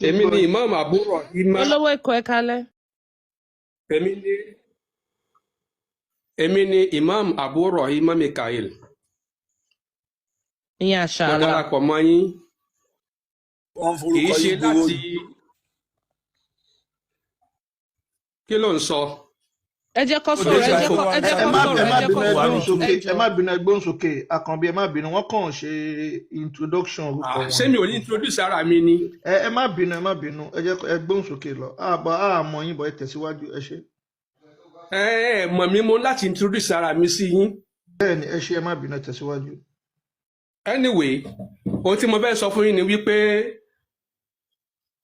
Ti Èmi gbọ́ ni yín. Imam Abu Rahima. Olówó Èkó, ẹ kálẹ́. Èmi ni Imam Abu Rahima Mikael. Ìyẹn Mo àṣàlà. darapọ̀ mọ́ yín. Wọ́n ń Kì í forúkọ ṣe yín gbowó láti ni. Kí ló ń sọ? Ẹ jẹ́ kó Ó sọ̀rọ̀, dé ẹ jẹ́ kó kó ẹ jẹ́ Ẹ kó má sọ̀rọ̀, ẹ ẹ má jẹ́ bínú, kó ẹ wà sọ̀rọ̀, gbóhùn ní sókè. ẹ Ẹ jọ̀ọ́. má bínú, ẹ gbóhùn sókè. Àkànbí, ẹ má bínú, wọ́n kàn ṣe introduction orúkọ Ah, wọn ṣé ni. mi ò ní introduce ara mi ni? Ẹ má bínú, ẹ má bínú, ẹ jẹ́ ẹ gbóhùn sókè lọ. Àbọ̀ àmọ́ yín bọ̀, ẹ tẹ̀síwájú, ẹ ṣé. Ẹ mọ̀ mí, mo láti introduce ara mi sí yín. Bẹ́ẹ̀ ni, ẹ ṣé, ẹ má bínú, ẹ tẹ̀síwájú. Anyway, ohun tí mo fẹ́ sọ fún yín ni wípé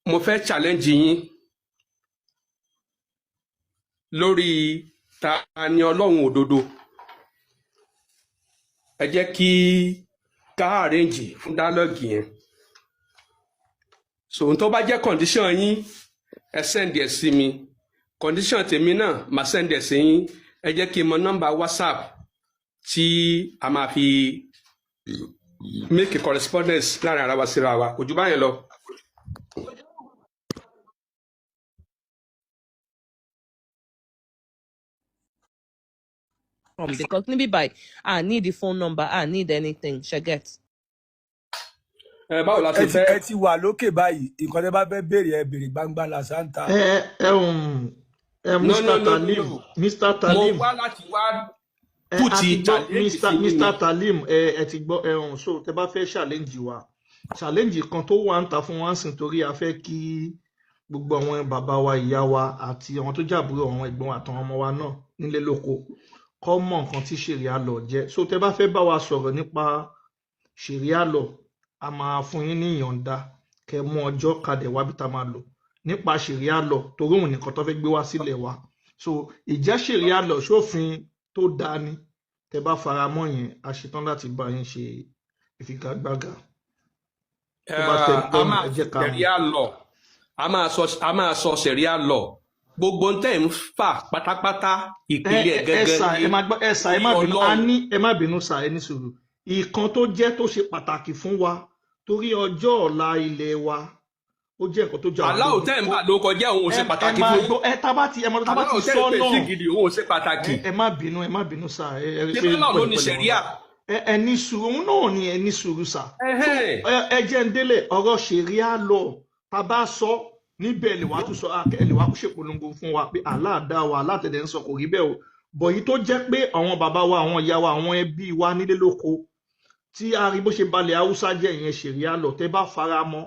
mo fẹ́ challenge yín lórí ta ni Ọlọ́run òdodo. Ẹ jẹ́ kí ká arrange fún dialogue yẹn. So ohun tó bá jẹ́ condition yín, ẹ send ẹ̀ sí mi. Condition tèmi náà, màá send ẹ̀ sí yín. Ẹ jẹ́ kí n mọ nọ́mbà WhatsApp tí a máa fi make a correspondence láàrin ara wa síra wa. Kò jù báyẹn lọ. From because níbí báyìí, I need the phone number, I need anything. Ṣe get. Ẹ báwo la Ẹ ṣe ti fẹ́? Ẹ ti wà lókè báyìí, nǹkan tẹ́ bá fẹ́ béèrè, ẹ béèrè gbangba làṣà ń ta. Ẹ ẹ um, ẹ No, Mr. no, no, no, Talim, no. Mr. Mo Talim, wá láti wá ẹ put a ti gbọ́. challenge Mr. sí yín ni. Mr. Talim, ẹ ti gbọ́. Ẹ so tẹ́ bá fẹ́ challenge wa, challenge kan tó wà ń ta fún wa ń sìn, torí a fẹ́ kí gbogbo àwọn bàbá wa, ìyá wa àti àwọn tó jàbúrò, àwọn ẹ̀gbọ́n àtàwọn ọmọ wa náà nílé lóko kọ́ mọ̀ nǹkan tí ṣẹ̀ríà law jẹ́. So tẹ́ bá fẹ́ bá wa sọ̀rọ̀ nípa ṣẹ̀ríà law, a máa fún yín ní ìyọ̀ǹda kẹ́ mú ọjọ́ kadẹ̀ wá bí tá a máa lò nípa ṣẹ̀ríà law, torí òun nìkan tó fẹ́ gbé wá sílẹ̀ wa. So ìjẹ́ ṣẹ̀ríà law ṣófin tó dáa ni? Tẹ́ bá fara mọ́ yẹn, a ṣetán láti bá yín ṣe ìfigagbága. Tó bá tẹ́ A lọ́rùn, máa ẹ sọ jẹ́ ká mọ̀. Sharia law, a máa sọ sharia law. Gbogbo tẹ́ ń fà pátápátá, Ẹ ìpìlẹ̀ ẹ ẹ gangan sà, ni ẹ máa gbọ́, ẹ sà, ẹ má orí bínú, a Ọlọ́run. ní ẹ má bínú sà, ẹ ní sùúrù. Ìkan tó jẹ́ tó ṣe pàtàkì fún wa torí ọjọ́ ọ̀la ilẹ̀ wa, ó jẹ́ nǹkan tó jà wá Aláwọ̀ lógún. tẹ́ ń bà ló kọjá, òun ò Ẹ ṣe ẹ pàtàkì máa fún yín. gbọ́, ẹ tá bá ti ẹ mọ̀ tá bá ti Aláwọ̀ tẹ́ sọ ń pè sí náà gidi, òun ò ṣe ẹ pàtàkì. Ẹ má bínú, ẹ má bínú sà, ẹ rí Ṣé pé bọ́lá ló ní pẹ̀lẹ́pẹ̀lẹ́ wọn sharia? ẹ ní sùúrù, òun náà ni ẹ ní sùúrù sà. So Ẹhẹ́n. ẹ jẹ́ ń délẹ̀ ọ̀rọ̀ ṣẹ̀ríà law, tá a bá sọ níbẹ̀ lè wá tún sọ, ẹ lè wá ṣèpolongo fún wa pé aláàdá wa alátẹ̀dẹ̀ ń sọ kò rí bẹ́ẹ̀ o. Bọ̀ yìí tó jẹ́ pé àwọn bàbá wa, àwọn ìyá wa, àwọn ẹbí wa nílé lóko tí a rí bó ṣe balẹ̀ Haúsá jẹ́, ìyẹn ṣẹ̀ríà law. Tẹ́ bá fara mọ́,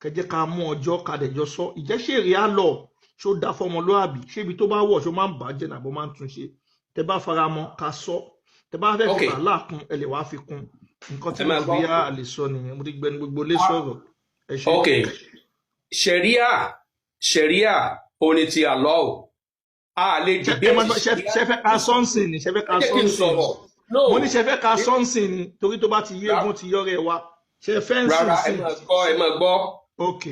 kẹ́ jẹ́ ká mú ọjọ́ kadẹ̀jọ sọ ìjẹ́ ṣẹ̀ríà law ṣó dá fọmọlúàbí, ṣé ibi tó bá wọ̀ ṣó máa ń bàjẹ́ nàbó máa ń tún ṣe. Tẹ́ bá fara mọ́, ká sọ. Tẹ́ bá fẹ́ fi Ok, tààlà kún, ẹ lè wá fi kún nǹkan tí ẹ mo máa rò gbọ́. bóyá a lè sọ nìyẹn. Mo ti gbẹnu gbogbo lé sọ̀rọ̀, ẹ ṣé. Ok, sharia òní ti Allah o. A lè Ṣé ẹ máa debate gbọ́, ṣé sharia. ṣé fẹ́ ká sọ́ǹsìn ni? Ṣé fẹ́ Ẹ ká jẹ́ kí n sọ́ǹsìn ni? sọ̀rọ̀. No. Mo ní ṣé fẹ́ ká sọ́ǹsìn ni, torí tó bá ti yé eégún ti yọ́rẹ̀ wa. Ṣé fẹ́ ń sìn Rárá, ẹ sìn? máa gbọ́, ẹ máa gbọ́. Ok.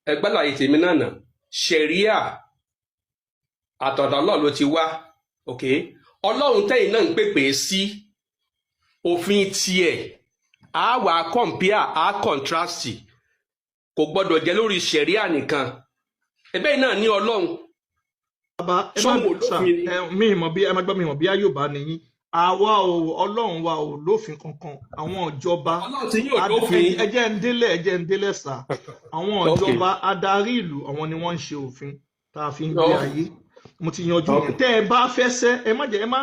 Ẹ gbọ́dọ̀ tèmi náà nà. Sharia àtọ̀dọ̀ Ọlọ́run ló ti wá. Ok, Ọlọ́run tẹ́yìn náà ń pèpè sí òfin tiẹ̀, á wà á compare, á contrast. Kò gbọ́dọ̀ jẹ́ lórí sharia nìkan. Ẹbẹ́ náà ní Ọlọ́run Bàbá, ẹ má sóhun bínú sà. olófin ni. Ẹ mi mọ̀ bí ẹ má gbọ́, mi mọ̀ bí Yorùbá nìyí. Àwa ò, Ọlọ́run wa ò lófin kankan. Àwọn ìjọba Ọlọ́run tí yóò lófin. Ẹ jẹ́ ń délẹ̀, ẹ jẹ́ ń délẹ̀ sà. Àwọn ìjọba adarí ìlú, àwọn ni wọ́n ń ṣe òfin tá a fi ń gbé ayé. Mo ti yanjú yẹn. Tẹ́ ẹ bá fẹ́ sẹ́, ẹ má jẹ́ ẹ má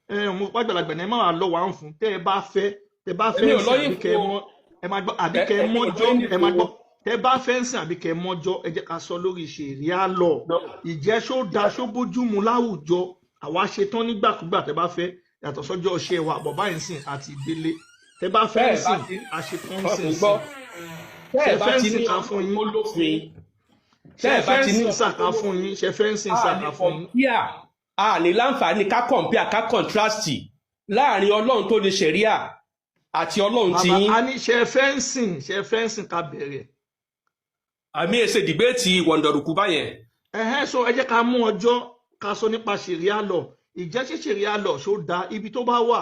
ẹ mo pàgbàlagbà ní ẹ má wà lọ wà ń fún. Tẹ́ ẹ bá fẹ́, tẹ́ bá fẹ́ Èmi ò ń sìn lọ́yìn àbí kẹ́ ẹ fún o. mọ́, ẹ má gbọ́, àbí kẹ́ ẹ Èmi ò mọ́jọ́, lọ́yìn ẹ má fún gbọ́. o. Tẹ́ bá fẹ́ ń sìn àbí kẹ́ ẹ mọ́jọ́, ẹ jẹ́ ká sọ lórí ṣẹ̀ríà law. No. Ìjẹ́ ṣó da, ṣó bójú mu láwùjọ? Àwa ṣe tán nígbàkúgbà tẹ́ bá fẹ́, yàtọ̀ sọ́jọ́ iṣẹ́ wa bọ̀ báyìí sìn àti ìdílé. Tẹ́ bá fẹ́ Tẹ́ ń ẹ bá sìn, ti a ṣe tán ọkùn sìn gbọ́. sìn. Tẹ́ Ṣe ẹ bá fẹ́ ń ti sìn ní ká fún Ọlọ́run yín? tó lófin. Ṣe Tẹ́ ẹ bá fẹ́ ń ti ní sìn Ọlọ́run sàká tó fún lófin. yín? Ṣe fẹ́ ń sìn A lè sàká fún yín? compare, a ní láǹfààní ká compare, ká contrast láàrin Ọlọ́run tó ní ṣẹ̀ríà àti Ọlọ́run ti Bàbá, yín. a ní ṣe fẹ́ ń sìn, ṣe fẹ́ ń sìn ká bẹ̀rẹ̀. Àmì èsè dìbéètì wọ̀ndọ̀rùkú báyẹn. Ẹ̀hẹ́n, so ẹ jẹ́ ká mú ọjọ́ ká sọ nípa ṣẹ̀ríà law. Ìjẹ́ ṣe ṣẹ̀ríà law ṣó da, ibi tó bá wà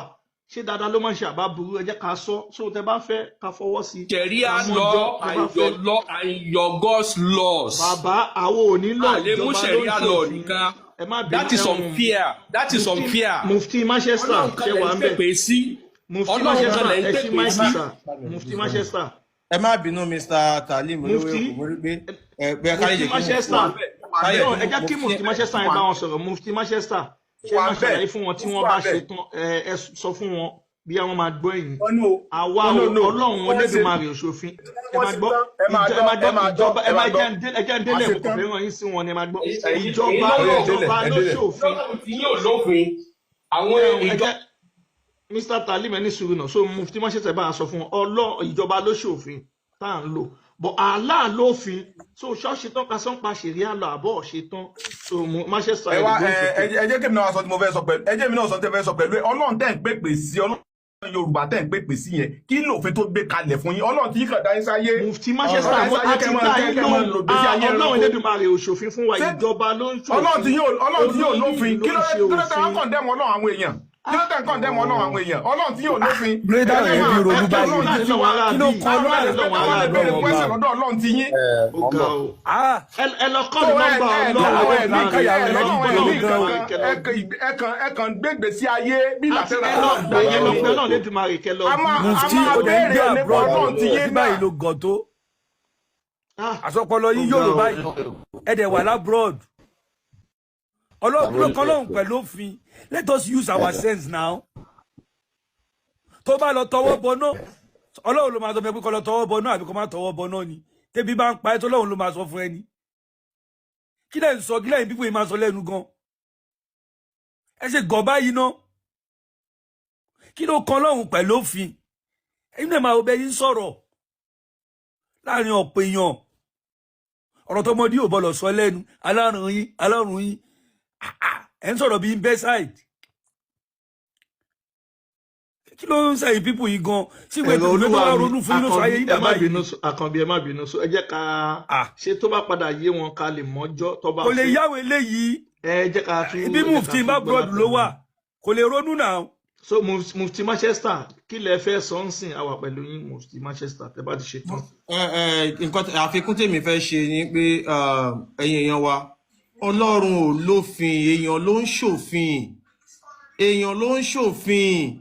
Ṣé dáadáa ló máa ń ṣe àbá burú? Ẹ jẹ́ ká sọ. So tẹ bá fẹ́ ká fọwọ́ sí i, Sharia ká mọ́jọ́ law tẹ bá and fẹ́. your law and your God's laws. Bàbá, àwọn ò ní lọ, A lè mú ìjọba ló ń Sharia law ṣòfin. nìkan. Ẹ má bínú. That is unfair. That is Mufti unfair. Mufti Manchester, Ọlọ́run kan ṣe lẹ̀ wà ń ń bẹ̀? pèpè sí. Mufti Ọlọ́run kan Manchester, lẹ̀ ń ẹ ṣí pèpè mic sí. sà. Mufti Manchester. Ẹ má bínú, Mr Talim olówó Mufti Èkó, mo rí pé ẹ bóyá ká lè Mufti jẹ́ kí Manchester. ká lè No, ẹ jẹ́ kí Mufti Mufti Manchester yẹn bá wọn sọ̀rọ̀. Mufti Manchester, ṣé Wà máa bẹ́ẹ̀. ṣàlàyé fún wọn tí Mufti wọ́n wà bá bẹ́ẹ̀. ṣe tán? Ẹ sọ fún wọn bí àwọn máa gbọ́ ẹ̀yìn. Oh, no. Àwa No, o no, no. Ọlọ́run Wọ́n ṣe Olódùmarè òṣòfin. Ẹ wọ́n máa ṣe gbọ́ tán. Ẹ máa ìjọ ẹ gbọ́, máa ẹ gbọ́ máa gbọ́, ìjọba ẹ ẹ máa máa gbọ́. ẹ jẹ́ ń délẹ̀, A ṣe mo kàn tán. fẹ́ ràn yín sí wọn ni. Ẹ máa gbọ́, Ẹ̀yin ìjọba lọ́lọ́run Ẹ délẹ̀, ìjọba ẹ ló délẹ̀. ṣòfin. Lọ́lọ́run tí yóò lófin. Àwọn Ẹ ìjọ jẹ́ Mr Talim, ẹni sùúrù náà. So Mufti Manchester bá a sọ fún wọn, ọlọ́ ìjọba ló ṣòfin tá à ń lò, but Allah lófin. So ṣọ́ọ̀ṣì tán ká sọ́n pa ṣèrí àlọ́ àbọ̀ ṣe tán. So Manchester, Ẹ ẹ lè wá gbóhùn ẹ sókè. ẹ jẹ́ kí èmi náà wá sọ tí mo fẹ́ sọ pẹ̀lú, ẹ jẹ́ èmi náà sọ tí mo fẹ́ sọ pẹ̀lú ẹ. Ọlọ́run tẹ̀ ń pèpè sí, Ọlọ́run Yorùbá tẹ̀ ń pèpè sí yẹn, kí lòfin tó gbé kalẹ̀ fún yín? Ọlọ́run tí kàn dá yín sáyé, Mufti ọ̀rọ̀ Manchester, dá yín mo sáyé a ti kẹ́ máa dá kẹ́ yín kẹ́ máa lóhùn. lò gbèsè ayé Ọlọ́run ẹranko. Elédùmarè òṣòfin fún wa, Ṣé ìjọba ló ń Ọlọ́run tí ṣòfin, yóò, Ọlọ́run tí yóò olórí lófin, ìlú kí ló ló ń ṣe kí ló tẹ̀ wá òfin. condemn Ọlọ́run àwọn èèyàn? Kí ló tẹ̀ ń condemn Ọlọ́run àwọn èèyàn? Ọlọ́run tí yóò lófin. Lórí Ẹ táwọn jẹ́ èèyàn máa fi ronú ẹ kí báyìí, Ọlọ́run Láti ti ti lọ́wọ́ wá ará kí ló bí kan táwọn Ọlọ́run bá lè àti pé lọ́wọ́ táwọn ará lè béèrè bí. question lọ́dọ̀ Ọlọ́run ti yín. Ó ga o. Ah, Ẹ lọ So kọ́ ní ẹ nọ́mbà ẹ Ọlọ́run lọ́wọ́ ẹ ní Elédùmarè, làákàyà ẹ ẹ lọ lọ́wọ́ gbé ẹ ní gan. Olódùmarè kankan. kẹ lọ Ẹ kàn ẹ kàn gbégbé sí ayé bí àti ìgbà ẹ tẹ́lẹ̀ lọ náà gbé ẹ lọ gbàgbé pé ni. Ọlọ́run Elédùmarè kẹ lọ A bí. máa a Mufti, máa ó dẹ̀ ń gbé béèrè nípa abroad, Ọlọ́run ti sí yín báyìí náà. ló gàn tó. Ah, Àsọpọlọ ó yín ga yòrò o. báyìí, ẹ dẹ̀ wà l'abroad. Ọlọ́run ló kan lọ́hùn pẹ̀lú òfin. Let us use our sense now. Tó bá lọ tọwọ́ bọná, Ọlọ́run ló máa sọ fún ẹ pé kó lọ tọwọ́ bọná àbí kó má tọwọ́ bọná ni? Tẹ́bí bá ń pa ẹ́ tó, Ọlọ́run ló máa sọ fún ẹ ni? Kí lẹ̀ ń sọ? Kí lẹ́yìn pípé yìí máa sọ lẹ́nu gan? Ẹ ṣe gọ̀ báyìí ná. Kí ló kan lọ́hùn pẹ̀lú òfin? Ẹ̀yin náà máa wo bẹ́ẹ̀ yín sọ̀rọ̀ láàrin ọ̀pọ̀ èèyàn. Ọ̀rọ̀ tọmọdé ò bọ̀lọ̀ sọ lẹ́nu. Alárùn yín, alárùn yín. Ah, ah, ẹ̀ ń sọ̀rọ̀ bíi bedside. Kí ló ń sẹ́yìn pípù yìí gan sí ìwé Ẹ̀rọ ìwé tó olúwa wá mi, ronú fún yín ló sọ ayé Àkànbí, yín ẹ má bàbá yìí bínú. Àkànbí, ẹ má bínú. So ẹ jẹ́ ká Ah, ṣe, tó bá padà yé wọn, ká lè mọ́jọ́ tó bá kò lè fẹ́. yáwó eléyìí. Ẹ jẹ́ ká tún Ibi ẹ jẹ́ ká Mufti tún bá gbọ́ abroad ló látẹnu wà, wọn. kò lè ronú náà. So Mufti Manchester, kí lẹ fẹ́ sọ ń sìn? Àwà pẹ̀lú yín, Mufti Manchester, tẹ bá ti ṣe tán. Ẹ ẹ nǹkan àfikún tèmi fẹ́ ṣe ni pé ẹ̀yin èèyàn wa, Ọlọ́run ò lófin, èèyàn ló ń ṣòfin, èèyàn ló ń ṣòfin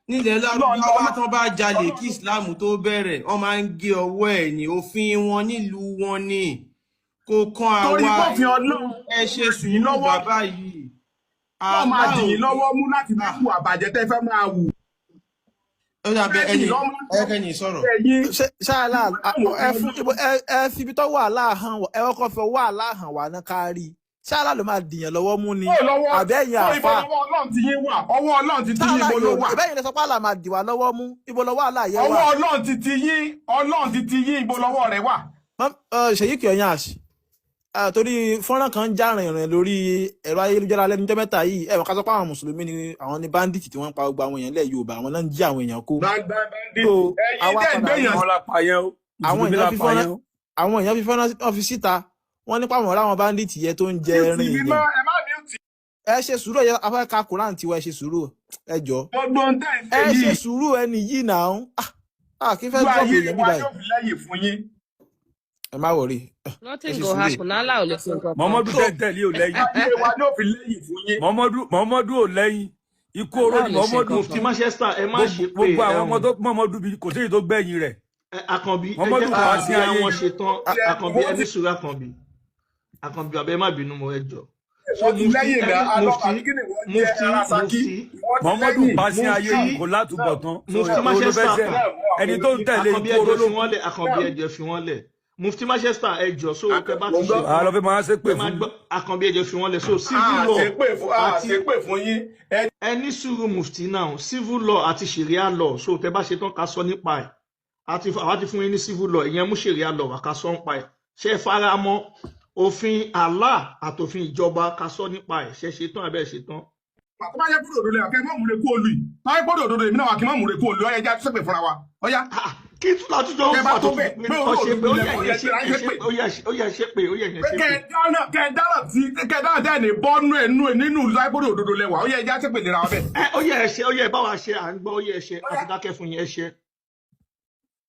nílẹ̀ Ọlọ́run Lárúbáwá. Tán bá jalè kí Islam tó bẹ̀rẹ̀, wọ́n máa ń gé ọwọ́ ẹ̀ ní òfin wọn nílùú wọn ni, kò kan Torí àwa. bófin Ọlọ́run Ẹ ṣe dì í sùúrù lọ́wọ́, bàbá yìí. wọ́n máa Allah dì ò í lọ́wọ́ mú láti fi hùwà àbàjẹ́ tẹ́ fẹ́ máa wù. Ó dàbẹ Fẹ́ dì ẹni í lọ́wọ́ ẹkẹni sọ̀rọ̀. ẹ̀yin Ṣé ṣáàlà ẹ òfin fún Ọlọ́run. ibo ẹ fi ibi tó wà láàhán, ẹ kọ́kọ́ fi wàhálà hàn wá ná ká rí i. Ṣáàlà ló máa dìyàn lọ́wọ́ mú ni Ó lọ́wọ́ àbí ẹ̀yin ó ibo àáfàá? lọ́wọ́ Ọlọ́run ti yín wà? Ọwọ́ Ọlọ́run ti ti yín Ṣáàlà ibo ló yóò wà? ìbẹ́yìn lè sọ pé àlà máa dì wá lọ́wọ́ mú. Ibo lọ́wọ́ àlà yẹn Ọwọ́ wà? Ọlọ́run ti ti yín, Ọlọ́run ti ti yín, ibo lọ́wọ́ rẹ̀ wà? Ṣèyí Kìọ̀yàs, torí fọ́nrán kan ń já rìnrìn lórí ẹ̀rọ ayélujára lẹ́nu ọjọ́ mẹ́ta yìí, ẹ̀rọ ká sọ pé àwọn mùsùlùmí ni àwọn ní bandit tí wọ́n ń pa gbogbo àwọn èèyàn ilẹ̀ Yorùbá, àwọn náà ń jí àwọn èèyàn kó. Bandit So ẹ̀yin àwa tẹ́ ń padà rí gbéyàn Àwọn la pa yẹn o, àwọn mùsùlùmí èèyàn la fi pa fọ́nrán yẹn o. àwọn èèyàn fi fọ́nrán wọn fi síta, wọ́n nípa àwọn ọ̀rẹ́ àwọn bandit yẹn tó ń jẹ mute ẹran mi èèyàn. mọ́, ẹ má mute. Ẹ ṣe sùúrù, ẹ afẹ́ ka Quran tiwa, ẹ ṣe sùúrù, ẹ jọ. Gbogbo ohun tẹ́ ń ṣe Ẹ ṣe yìí, sùúrù, ẹni yìí náà, ah, kí fẹ́ ojú drop ayé èèyàn bí wa báyìí. yóò fi lẹ́yìn fún yín. Ẹ má wọrí, ẹ Nothing ṣe go sùúrù. happen. Allah ò lè ṣe nǹkan kan. Mọ̀mọ́dù So tẹ̀ntẹ̀lé ò lẹ́yìn. Ayé wa yóò fi lẹ́yìn fún yín. Mọ̀mọ́dù ò lẹ́yìn ikú oró Allah ni ò lè ṣe Mọ̀mọ́dù. nǹkan Mufti kan. Manchester, ẹ má ṣe pé Gbogbo àwọn ọmọ ẹ̀hún tó Mọ̀mọ́dù bí, kò séyìí tó gbẹ̀yìn rẹ̀. Àkànbí, ẹ Mọ̀mọ́dù jẹ́ ká pa sí bí ayé àwọn ni. ṣe tán. Àkànbí, Wọ́n ẹ ti ní sùúrù. Àkànbí, Àkànbí bàbá, ẹ má bínú, mo ẹ jọ. So wọ́n ti Mufti lẹ́yìn ẹni náà alọ́ Mufti àbí kí ni wọ́n jẹ́ Mufti ara Ṣakí Mufti wọ́n ti Mọ̀mọ́dù lẹ́yìn. pa sí ayé ni, Mufti kò látúbọ̀ tán. So Mufti owó ló fẹ́ Manchester, sẹ́ ẹni tó ń tẹ̀lé Àkànbí, ikú ẹ oró jọ̀ọ́ ló fi wọ́n lẹ̀. Àkànbí, ẹ jọ̀ọ́ fi wọ́n lẹ̀. Mufti Manchester, ẹ jọ̀ọ́, so tẹ bá ti ṣe àwọn tán, lọ fẹ́ máa ṣépè ẹ máa fún. gbọ́. Àkànbí, ẹ jọ̀ọ́ fi wọ́n lẹ̀. So civil A law ṣépè fún a àti ṣépè fún yín ẹ. Ẹ ní sùúrù, Mufti. Náà civil law àti sharia law, so tẹ bá ṣe tán, ká sọ nípa ẹ̀. Àti àwa ti fún yín ní civil law, ìyẹn mú sharia law wá ká sọ nípa ẹ̀. Ṣé ẹ fara mọ́ òfin Allah àtòfin ìjọba, ká sọ nípa ẹ̀? Ṣe ṣe tán abẹ́ ṣe tán? Tó bá yẹ kúrò òdodo yà kẹ́ mọ́ múre kú olú yìí, tó bá yẹ kúrò òdodo èmi náà wà kí mọ́ múre kú olú ọ̀yá, ẹja ṣépè fúnra wa ọ̀yá. Ah, Kí tún látújọ ń Tẹ́ bá fà tó tó bẹ́ẹ̀ fi pé pé kọ́ orí ṣe pé òdodo ó yẹ lẹ wà, ó ẹ̀yẹn yẹ ṣe gbéra ẹ yín ṣe ṣépè. ó yẹ ṣe pé ó yẹ ẹ̀yẹn Pé ṣe kẹ́ pé. ẹ dáná kẹ́ ẹ dáná tí kẹ́ ẹ dáná tẹ́ ẹ ní bọ́nú ẹ̀ nú ẹ̀ nínú ìlú àìpọ́dọ̀ òdodo lẹ wà, ó yẹ ẹja ṣépè lera wa bẹ́ẹ̀. Ẹ ó yẹ ẹ ṣe, ó yẹ ẹ bá wa ṣe, à ń gbọ́, ó yẹ ẹ ṣe, àti dákẹ́ fún yín, ẹ ṣe.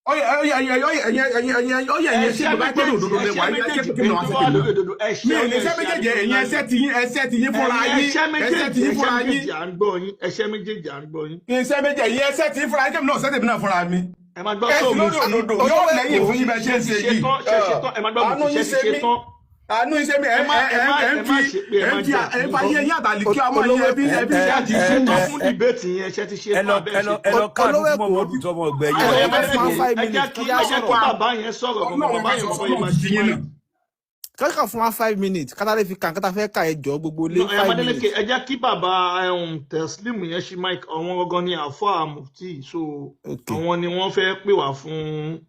Ó yẹ ó yẹ ó yẹ ẹ̀yẹ ẹ̀yẹ ẹ̀yẹ ó yẹ ẹ̀yẹ Ẹṣẹ́ ṣépè báyìí pọ́dọ̀ méjèèjì, òdodo lẹ wà, ẹṣẹ́ ó yẹ méjèèjì ṣépè kí pé mi náà wá tó ṣépè wà náà. lórí òdodo, Mi ẹṣẹ́ ò ó lè yẹ ṣẹ́ ẹṣẹ́ méjèèjì, ẹ̀yin Adémọ́lá. ẹṣẹ́ ti yín, ẹṣẹ́ ti yín fúnra Ẹ̀yin yín, ẹṣẹ́ ẹṣẹ́ méjèèjì, ti yín ẹṣẹ́ fúnra yín. méjèèjì à ń gbọ́ yín, ẹṣẹ́ méjèèjì à ń gbọ́ yín. Iṣẹ́ méjèèjì, ẹ̀yin ẹṣẹ́ ti yín fúnra yín, kí mi náà ṣẹ́ tèmi náà fúnra mi. Ẹ máa gbọ́ Ẹ so sì lórí mufti òdodo, Olówó yóò Èkó lẹ́yìn fún mufti yín bẹ́ẹ̀ ṣe ṣe ń ti ṣe ṣe yìí. tán, ṣe ṣe tán, ẹ máa gbọ́ Àánú mufti yín ṣe ṣe ti ṣe mí, tán. àánú yín ṣe mí, Ẹ ẹ má ẹ ẹ ẹ má ẹ ẹ ń má fi ṣe pé ẹ ẹ má ń fi jà ẹ ń fún fa yín. ayé yín àtàlìkí ọmọ Olówó yín ẹ fi Èkó ẹ fi Ṣé ṣe ti ṣe tán fún dìbéètì yẹn, ṣe ti ṣe ẹ tán lọ abẹ́ ẹ ṣe lọ ẹ tán. lọ káàánú Olówó fún Èkó Mọ̀mọ́dù tọmọ ọgbẹ̀yìn ẹ Ẹ jẹ́ má ká fún wa ṣe five ẹ jẹ́ minutes kí kí á ẹ jẹ́ kí sọ̀rọ̀. bàbá yẹn sọ̀rọ̀ gangan, Ọlọ́run bàbá bá yẹn sọ bàbá yẹn Ọlọ́run máa ti ṣí yín mic. náà. Kọ́kàn fún wa 5 minutes kátà lè fi kà kátà fẹ́ kà, ẹ jọ gbogbo lé No, ẹ five Adeleke, minutes. ẹ jẹ́ kí bàbá Teslim yẹn ṣí mic, àwọn gangan ni àáfàá mufti, so Okay. àwọn ni wọ́n fẹ́ pè wá fún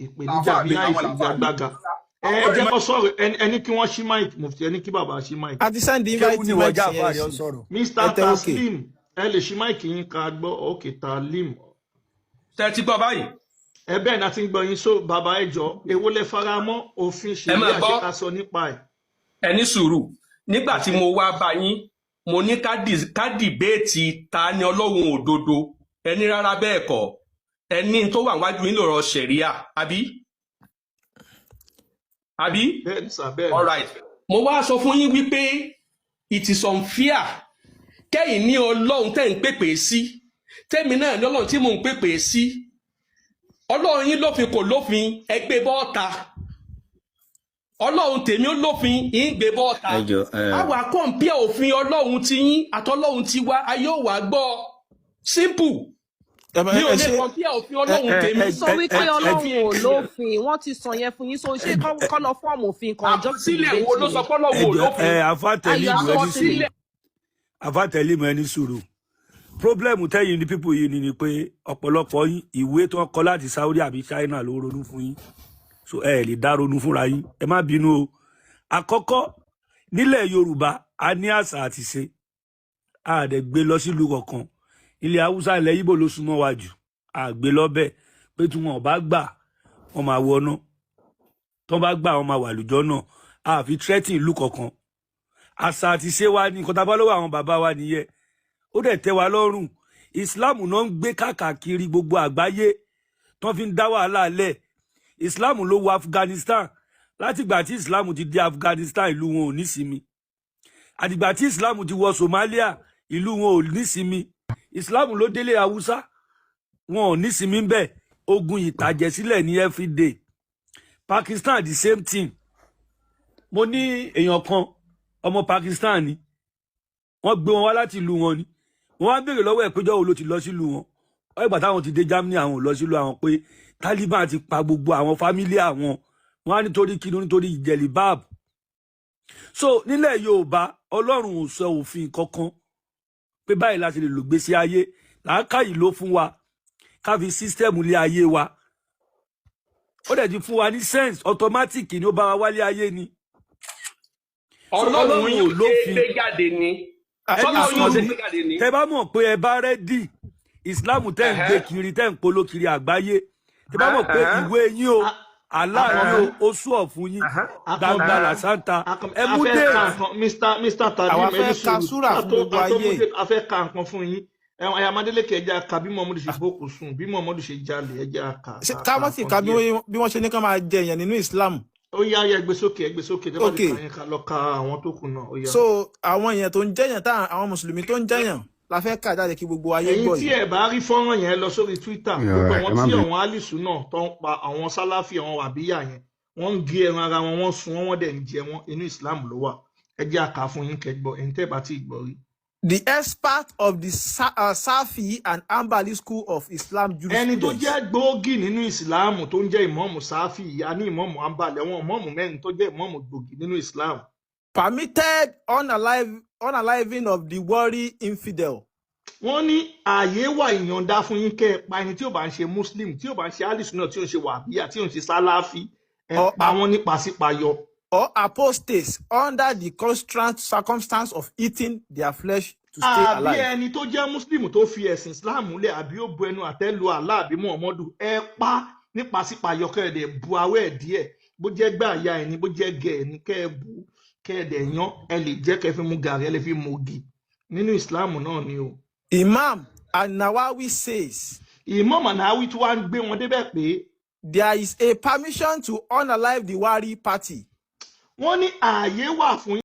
ìpèníjà Làáfàá bí mi, àwọn làáfàá mi. àìfigagbága. Ẹ ẹ jẹ́ kó sọ̀rọ̀, ẹni kí wọ́n ṣí mic, mufti, ẹni kí bàbá ṣí mic. A ti send Kéwú invite ni wọ́n mic já sí àfáà ẹ rẹ̀ ọ sí. sọ̀rọ̀. Ẹ Mr. tẹ okay. Taslim, ẹ lè ṣí mic yín ká gbọ́, okay Talim. Tẹ́ ti gbọ́ báyìí? Ẹ bẹ́ẹ̀ náà ti ń gbọ́ yín, so bàbá ẹ jọ, èwo lẹ fara mọ́ òfin Ẹ máa ṣẹ̀ríà, ṣé gbọ́. ká sọ nípa ẹ̀? Ẹ ní sùúrù. Nígbà tí mo wá bá yín, mo ní ká dìbéètì ta ni Ọlọ́run òdodo. Ẹ ní rárá bẹ́ẹ̀ kọ́. Ẹ ní tó wà wájú yín lọ̀rọ̀ ṣẹ̀ríà, àbí? Àbí? Bẹ́ẹ̀ ni sà, bẹ́ẹ̀ ni. All right. Mo wá sọ fún yín wípé it is unfair kẹ́yìn ní Ọlọ́run tẹ́ ń pèpè sí, tẹ́mi náà ní Ọlọ́run tí mò ń pèpè sí. Ọlọ́run yín lófin kò lófin, ẹ gbé bọ́ọ̀ta. Ọlọ́run tèmi ó lófin, yín gbé bọ́ọ̀ta. Ẹ jọ ẹ A wà compare òfin Ọlọ́run ti yín àtọlọ́run ti wa, ayé ò wá gbọ́. Simple. Ẹ Mi ò ẹ lè ṣe compare òfin ẹ Ọlọ́run ẹ tèmi ẹ Sọ ẹ wípé ẹ Ọlọ́run àti ò lófin, wọ́n ti sọ yẹn fún yín, so ṣé kọ́ lọ fọ́ọ̀mù òfin kan just to Àkọsílẹ̀ debate wo ló ni? sọ pé Ọlọ́run ẹ ò jọ lófin? ẹ àfàtẹlímù Ayọ̀ ẹ ní sùúrù. àkọsílẹ̀. Àfàtẹlímù ẹ ní sùúrù. Problem tẹ́yìn ní pípò yìí ni pé ọ̀pọ̀lọpọ̀ yín, ìwé tó ń kọ láti Saudi àbí China ló ronú fún yín, so ẹ lè dá ronú fúnra yín. Ẹ má bínú o. Àkọ́kọ́, nílẹ̀ Yorùbá a ní àṣà àti ṣe, a dẹ̀ gbé lọ sílùú kọ̀ọ̀kan. Ilẹ̀ Haúsá, ilẹ̀ Ìgbò ló súnmọ́ wa jù. A gbé lọ́bẹ̀ pé tí wọn ò bá gbà, wọn máa wọná, tó bá gbà, wọn máa wà lùjọ́ náà. A fi threatening ìlú kọ̀ọ̀kan. Àṣà àti ṣe wa ní nǹkan tá a bá lọ́wọ́ àwọn bàbá wa nìyẹn, ó dẹ̀ tẹ́ wa lọ́rùn. Islam náà ń gbé káàkiri gbogbo àgbáyé tó fi ń dá wàhálà lẹ̀. Islam ló wọ Afghanistan. Látìgbà tí Islam ti dé Afghanistan, ìlú wọn ò nísinmi. Àtìgbà tí Islam ti wọ Somalia, ìlú wọn ò nísinmi. Islam ló délé Haúsá, wọn ò nísinmi bẹ́ẹ̀. Ogun ìtàjẹ̀sílẹ̀ ní everyday. Pakistan, the same thing. Mo ní èèyàn kan, ọmọ Pakistan ni. Wọ́n gbé wọn wá láti ìlú wọn ni. Wọ́n wá béèrè lọ́wọ́ ẹ̀ péjọ wo ló ti lọ sílùú wọn. Wọ́n ìgbà táwọn ti dé Germany, àwọn ò lọ sílùú àwọn, pé Taliban ti pa gbogbo àwọn family àwọn. Wọ́n á nítorí kí ni? Nítorí jẹ̀lìbáàbù. So nílẹ̀ Yorùbá, Ọlọ́run ò sọ òfin kankan pé báyìí la ṣe lè lògbèsè ayé. Làákàyè ló fún wa ká fi system lé ayé wa. Ó dẹ̀ ti fún wa ní sense, automatic ni, ó bá wa wálé ayé ni. So Ọlọ́run Ọlọ́run yín ò ò ṣe é lófin. gbé jáde ni? Ẹni Sọlọ́run yín ò ṣe é sùúrù. gbé jáde ni? Tẹ bá mọ̀ pé ẹ bá ready, Islam tẹ́ ń gbé kiri, tẹ́ ń polo kiri àgbáyé, tẹ bá mọ̀ pé ìwé yín o, Allah yín o, ó sú ọ̀ fún yín Akànbí, gbangba làṣántà, Akànbí, ẹ a mú fẹ́ ka date. nǹkan, Mr. Àwa Talim, ẹ ní fẹ́ ka sùúrù. súrà Ká fún tó gbogbo ká tó mú ayé. date, a fẹ́ ka nǹkan fún yín. Ẹ̀wọ̀n Ayamadélèké, ẹ jẹ́ ká bí Muhammadu ṣe bókun sùn, bí Muhammadu ṣe jalè, ẹ jẹ́ ká Ṣé ká ká ka mọ́ sì nǹkan ka bí díẹ̀. wọ́n ṣe ní ká máa jẹ èèyàn nínú Islam? Ó yá yá, ẹ gbé sókè, ẹ gbé sókè, tẹ́ bá Ok. ti kà yẹn, ká lọ ka àwọn tó kù náà, ó yá. So àwọn èèyàn tó ń jẹyàn, tá àwọn mùsùlùmí tó ń jẹyàn la fẹ́ kà jáde kí gbogbo ayé Ẹ̀yin gbọ́ tí yìí. ẹ bá rí fọ́nrán yẹn, lọ sórí Twitter. Gbogbo Ẹ àwọn má tí bínú. àwọn alisu náà tó ń pa àwọn sálàfì, àwọn wàbíyà yẹn, wọ́n ń gé ẹran ara wọn, wọ́n sun wọ́n, wọ́n dẹ̀ ń jẹ wọ́n. Inú Islam ló wà. Ẹ jẹ́ àkà fún yín kẹ́ gbọ́, ẹ̀yin tẹ́ bá tí ì gbọ́ rí. The expert of the Safi and Hanbali school of Islam Ẹni tó jurisprudence. jẹ́ gbòógì nínú ìsìláàmù, tó ń jẹ́ ìmọ̀ọ́mù sáfì, a ní ìmọ̀ọ́mù ambali, àwọn ìmọ̀ọ́mù mẹ́rin tó jẹ́ ìmọ̀ọ́mù gbòógì nínú Islam. Permitted unaliving of the worry infidel. Wọ́n ní ààyè wà, ìyọ̀ǹda fún yín kẹ́ ẹ pa ẹni tí ò bá ń ṣe Muslim, tí ò bá ń ṣe alisu náà, tí ò ń ṣe wàbíyà, tí ò ń ṣe sálàfí, ẹ Or, pa wọ́n nípasípayọ. or apostates under the constant circumstance of eating their flesh to stay Àbí alive. ẹni tó jẹ́ Muslim tó fi ẹ̀sìn Islam múlẹ̀, àbí ó bu ẹnu àtẹ́ lu Allah àbí Muhammadu, ẹ pa nípa sípayọ, kẹ́ ẹ dẹ̀ bu awẹ́ ẹ̀ díẹ̀, bó jẹ́ gbà ya ẹni, bó jẹ́ gẹ̀ ẹni, kẹ́ ẹ bu, kẹ́ ẹ dẹ̀ yan, ẹ lè jẹ́ kẹ́ ẹ fi mu gàrí, ẹ lè fi mu ògì. Nínú Islam náà ni o. Imam An-Nawawi says Imam Nawawi tí wàá ń gbé wọn débẹ̀ pé there is a permission to unalive the Wari party wọ́n ní ààyè wà fún